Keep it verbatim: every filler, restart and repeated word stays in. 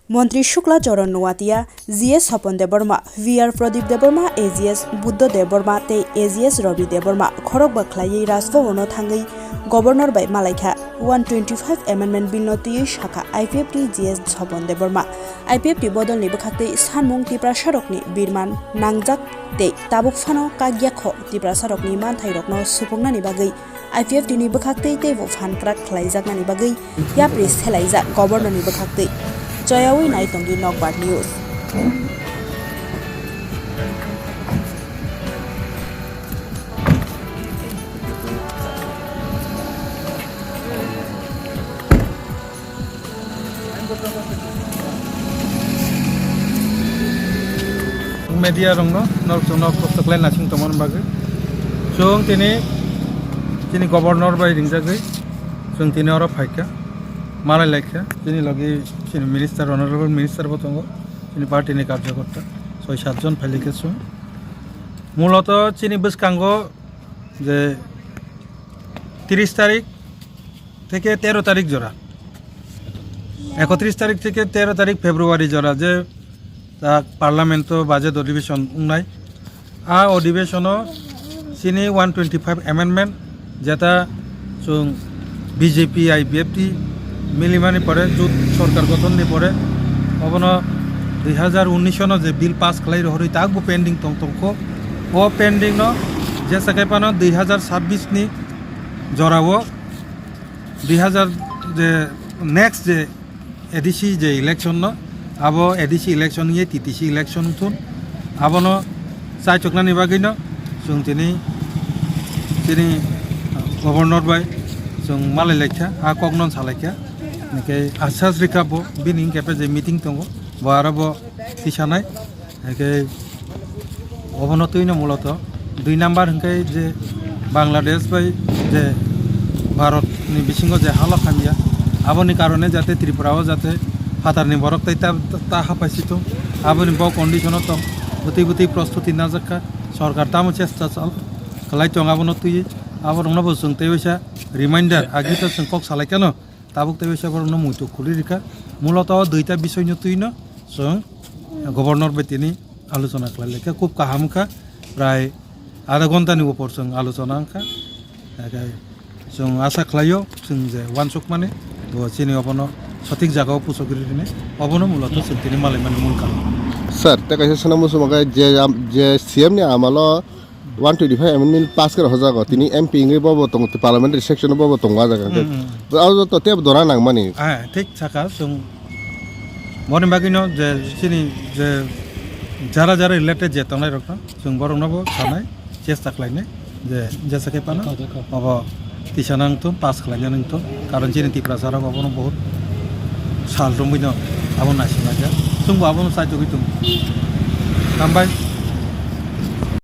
Montri Shukla Charan Noatia, G S Sopon Debbarma, V R Pradip Debbarma, A G S Buddha Debbarma tei A G S Ravi Debbarma khorokba khlaiwi Raj Bhavan-o thangwi Governor bai malaikha. One twenty-five Amendment Bill-no twiwi sakha I P F T G S Sopon Debbarma. I P F T bodolni bwkhaktwi sanmung Tiprasarokni birman nangjak tei tabuk phano kakya kho Tiprasarokni manthairokno supungnani bagwi I P F T ni bwkhaktwi teibo phan kwrak khlaijaknani bagwi yapri selaijak Governor ni bwkhaktwi. Choyawi nai tongdi Nokbar News. Media rokno, norok chwngno kosto khlai naising tongmani bagwi. Chwng tini, chini governor bai ringjagwi chwng tini oro phaikha, malai laikha. Chini logi chini minister, honorable minister bo tongo, chini party ni karjakorta, soi sat jon phailaikha chwng. Muloto chini bwskango je tris tarik theke tero tarik jora, ekotris tarik theke tero tarik February jora je ta parliament o budget adhibeshon wngnai. A adhibeshon o chini one twenty five amendment jeta chwng B J P I P F T milimani pore jut sorkar gothon ni pore obono dui hazar unnish no je bill pass khlai rohorwi takbo pending tong tongkho. O pending no jesa khe phano dui hazar sabbish ni jorao dui hazar je next je A D C je election no, abo A D C election ye T T C election thun, abono chaichoknani bagwi no chwng tini, tini governor bai chwng malai laikha, a kokno salaikha, hingke asas rikha bo bini hingke je meeting tongo, bo aro bo tisanai. Hingke obono twino muloto dui number hingke je Bangladesh bai je Bharat ni bisingo je halok hamya, aboni karone jate Tripura o jate phatar ni borok tei ta, ta hapai sito, aboni bo condition o tong, bwtwi bwtwi prostuti najakha, sorkar tamo chesta chal khlai tong abono twi, aborokno bo chwng tei waisa reminder agito chwng kok salai keno. Tabuk tei waisa borokno muitu khulirikha. Muloto o duita bisoyno twino chwng governor bai tini alochona khlai laikha. Khub kaham wngkha, prai adha ghontani upor chwng alochona wngkha. Hingke chwng asa khlaio, chwng je uansukmani, bo chini obono sothik jagao puchogri rini, obono muloto chwng tini malaimani mul karon. Sir, tei kaisa swnamung sumaka je, je C M ni amalo one twenty five amendment pass khe rw jago, tini M P wngwi bobo tongo, parliamentary section o bobo tongo ah jaga. Hmm, hmm. Abo joto tei dora nangmani. Ah, thik saka, chwng boni bagwino je chini je jara jara related je tongnai rokno chwng borokno bo sanai chesta khlainai je jesa khe phano abo tisa nang thung, pass khlaina nang thung, karon chini Tiprasa rok abono bahut sal romwi no abo naisinglaijak, chwngbo abono chaitugwi tongo. Hambai.